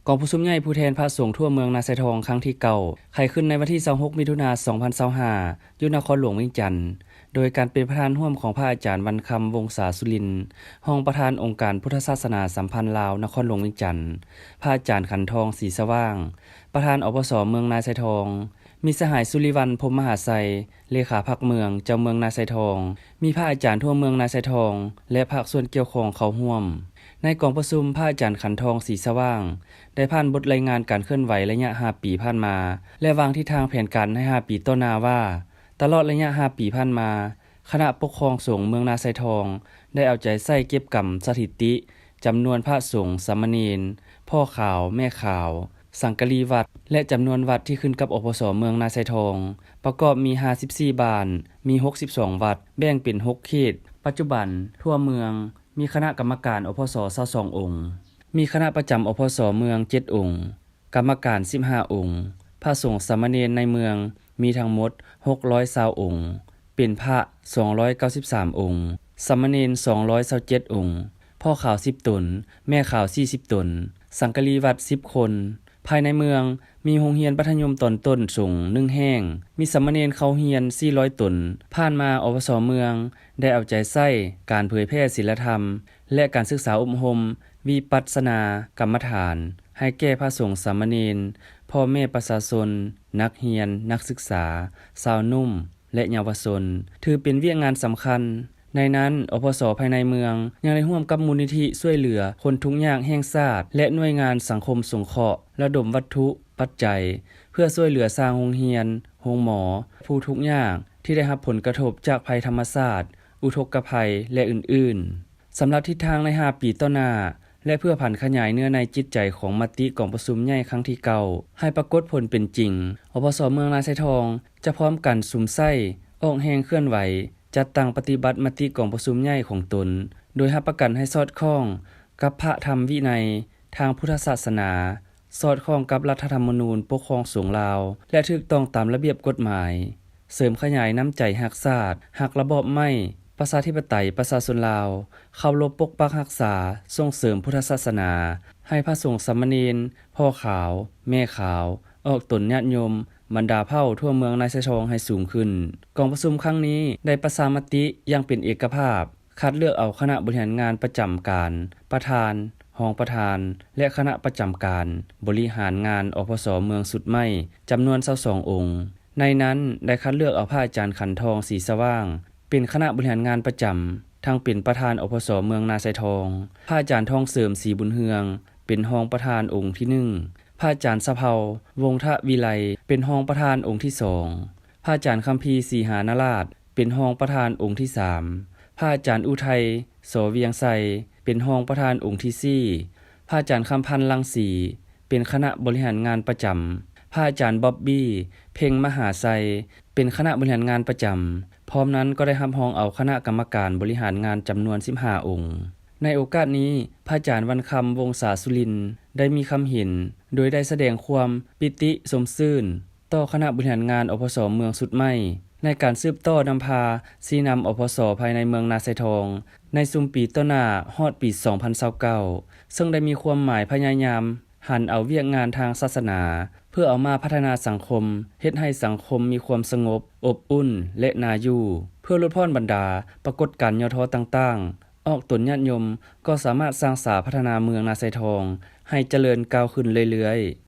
ກອງປະຊຸມໃຫຍ່ຜູ້ແທນພະສົງທົ່ວເມືອງນາຊາຍທອງຄັ້ງທີເກົ້າ ໄຂຂຶ້ນໃນວັນທີຊາວຫົກ ມິຖຸນາ ສອງພັນຊາວຫ້າ ຢູ່ນະຄອນຫຼວງວຽງຈັນ ໂດຍການເປັນປະທານຮ່ວມຂອງພະອາຈານວັນຄຳ ວົງສາສຸລິນ, ຮອງປະທານອົງການພຸດທະສາສະໜາສຳພັນລາວນະຄອນຫຼວງວຽງຈັນ, ພະອາຈານຂັນທອງ ສີສະຫວ່າງ, ປະທານ ອພສ ເມືອງນາຊາຍທອງ, ມີສະຫາຍ ສຸລິວັນ ພົມມະຫາໄຊ, ເລຂາພັກເມືອງ, ເຈົ້າເມືອງນາຊາຍທອງ, ມີພະອາຈານທົ່ວເມືອງນາຊາຍທອງ ແລະ ພາກສ່ວນກ່ຽວຂ້ອງເຂົ້າຮ່ວມ. ໃນກອງປະຊຸມ, ພະອາຈານຂັນທອງ ສີສະຫວ່າງ ໄດ້ຜ່ານບົດລາຍງານການເຄື່ອນໄຫວໄລຍະຫ້າປີຜ່ານມາ ແລະ ວາງທິດທາງແຜນການໃນຫ້າປີຕໍ່ໜ້າວ່າ, ຕະຫຼອດໄລຍະຫ້າປີຜ່ານມາ, ຄະນະປົກຄອງສົງເມືອງນາຊາຍທອງ ໄດ້ເອົາໃຈໃສ່ເກັບກຳສະຖິຕິ ຈຳນວນພະສົງ, ສາມະເນນ, ພໍ່ຂາວ, ແມ່ຂາວ, ສັງກະລີວັດ ແລະ ຈຳນວນວັດທີ່ຂຶ້ນກັບ ອພສ ເມືອງນາຊາຍທອງ, ປະກອບມີຫ້າສິບສີ່ບ້ານ, ມີຫົກສິບສອງວັດ, ແບ່ງເປັນຫົກເຂດ. ປັດຈຸບັນ, ທົ່ວເມືອງມີຄະນະກຳມະການ ອພສ ຊາວສອງອົງ, ມີຄະນະປະຈຳ ອພສ ເມືອງ ເຈັດອົງ, ກຳມະການ ສິບຫ້າອົງ, ພະສົງສາມະເນນໃນເມືອງມີທັງໝົດ ຫົກຮ້ອຍຊາວອົງ, ເປັນພະ ສອງຮ້ອຍເກົ້າສິບສາມອົງ, ສາມະເນນ ສອງຮ້ອຍຊາວເຈັດອົງ, ພໍ່ຂາວ ສິບຕົນ, ແມ່ຂາວ ສີ່ສິບຕົນ, ສັງກະລີວັດ ສິບຄົນ. ພາຍໃນເມືອງມີໂຮງຮຽນມັດທະຍົມຕອນຕົ້ນສົງ ໜຶ່ງແຫ່ງ, ມີສາມະເນນເຂົ້າຮຽນ ສີ່ຮ້ອຍຕົນ. ຜ່ານມາ ອພສ ເມືອງໄດ້ເອົາໃຈໃສ່ການເຜີຍແຜ່ສິນລະທຳ ແລະ ການສຶກສາອົບຮົມວິປັດສະນາກຳມະຖານ ໃຫ້ແກ່ພະສົງສາມະເນນ, ພໍ່ແມ່ປະຊາຊົນ, ນັກຮຽນ, ນັກສຶກສາ, ຊາວໜຸ່ມ ແລະ ເຍົາວະຊົນ, ຖືເປັນວຽກງານສຳຄັນ. ໃນນັ້ນ, ອພສ ພາຍໃນເມືອງຍັງໄດ້ຮ່ວມກັບມູນນິທິຊ່ວຍເຫຼືອຄົນທຸກຍາກແຫ່ງຊາດ ແລະ ໜ່ວຍງານສັງຄົມສົງເຄາະ ລະດົມວັດຖຸປັດໄຈ ເພື່ອຊ່ວຍເຫຼືອສ້າງໂຮງຮຽນ, ໂຮງໝໍ, ຜູ້ທຸກຍາກທີ່ໄດ້ຮັບຜົນກະທົບຈາກໄພທຳມະຊາດ, ອຸທົກກະໄພ ແລະ ອື່ນໆ. ສຳລັບທິດທາງໃນຫ້າປີຕໍ່ໜ້າ ແລະ ເພື່ອຜັນຂະຫຍາຍເນື້ອໃນຈິດໃຈຂອງມະຕິກອງປະຊຸມໃຫຍ່ຄັ້ງທີເກົ້າ ໃຫ້ປາກົດຜົນເປັນຈິງ, ອພສ ເມືອງນາຊາຍທອງຈະພ້ອມກັນສຸມໃສ່ອອກແຮງເຄື່ອນໄຫວ ຈັດຕັ້ງປະຕິບັດມະຕິກອງປະຊຸມໃຫຍ່ຂອງຕົນ, ໂດຍຮັບປະກັນໃຫ້ສອດຄ່ອງກັບພະທຳວິໄນທາງພຸດທະສາສະໜາ, ສອດຄ່ອງກັບລັດຖະທຳມະນູນປົກຄອງສົງລາວ ແລະ ຖືກຕ້ອງຕາມລະບຽບກົດໝາຍ, ເສີມຂະຫຍາຍນ້ຳໃຈຮັກຊາດ, ຮັກລະບອບໄມ້, ປະຊາທິປະໄຕປະຊາຊົນລາວ, ເຄົາລົບປົກປັກຮັກສາ, ສົ່ງເສີມພຸດທະສາສະໜາ, ໃຫ້ພະສົງສາມະເນນ, ພໍ່ຂາວ, ແມ່ຂາວ, ອອກຕົນຍາດໂຍມ, ບັນດາເຜົ່າທົ່ວເມືອງນາຊາຍທອງໃຫ້ສູງຂຶ້ນ. ກອງປະຊຸມຄັ້ງນີ້ໄດ້ປະຊາມະຕິຢ່າງເປັນເອກະພາບ, ຄັດເລືອກເອົາຄະນະບໍລິຫານງານປະຈຳການ, ປະທານ, ຮອງປະທານ ແລະ ຄະນະປະຈຳການບໍລິຫານງານ ອພສ ເມືອງຊຸດໃໝ່ ຈຳນວນຊາວສອງອົງ. ໃນນັ້ນໄດ້ຄັດເລືອກເອົາພະອາຈານຂັນທອງ ສີສະຫວ່າງ ເປັນຄະນະບໍລິຫານງານປະຈຳ, ທັງເປັນປະທານ ອພສ ເມືອງນາຊາຍທອງ, ພະອາຈານທອງເສີມ ສີບຸນເຮືອງ ເປັນຮອງປະທານອົງທີໜຶ່ງ, ພະອາຈານສະເພົາ ວົງທະວິໄລ ເປັນຮອງປະທານອົງທີສອງ, ພະອາຈານຄຳພີ ສີຫານະລາດ ເປັນຮອງປະທານອົງທີສາມ, ພະອາຈານອຸໄທ ສ ວຽງໄຊ ເປັນຮອງປະທານອົງທີສີ່, ພະອາຈານຄຳພັນ ລັງສີ ເປັນຄະນະບໍລິຫານງານປະຈຳ, ພະອາຈານບອບບີ ເພັງມະຫາໄຊ ເປັນຄະນະບໍລິຫານງານປະຈຳ, ພ້ອມນັ້ນກໍໄດ້ຮັບຮອງເອົາຄະນະກຳມະການບໍລິຫານງານຈຳນວນສິບຫ້າອົງ. ໃນໂອກາດນີ້, ພະອາຈານວັນຄຳ ວົງສາສຸລິນ ໄດ້ມີຄຳເຫັນ ໂດຍໄດ້ສະແດງຄວາມປິຕິຊົມຊື່ນຕໍ່ຄະນະບໍລິຫານງານ ອພສ ເມືອງຊຸດໃໝ່ ໃນການສືບຕໍ່ນຳພາຊີ້ນຳ ອພສ ພາຍໃນເມືອງນາຊາຍທອງ ໃນຊຸມປີຕໍ່ໜ້າຮອດປີສອງພັນຊາວເກົ້າ ເຊິ່ງໄດ້ມີຄວາມໝາຍພະຍາຍາມຫັນເອົາວຽກງານທາງສາສະໜາ ເພື່ອເອົາມາພັດທະນາສັງຄົມ, ເຮັດໃຫ້ສັງຄົມມີຄວາມສະຫງົບ, ອົບອຸ່ນ ແລະ ໜ້າຢູ່, ເພື່ອຫຼຸດຜ່ອນບັນດາປາກົດການຫຍໍ້ທໍ້ຕ່າງໆ, ອອກຕົນຍາດໂຍມກໍສາມາດສ້າງສາພັດທະນາເມືອງນາຊາຍທອງໃຫ້ຈະເລີນກ້າວຂຶ້ນເລື້ອຍໆ.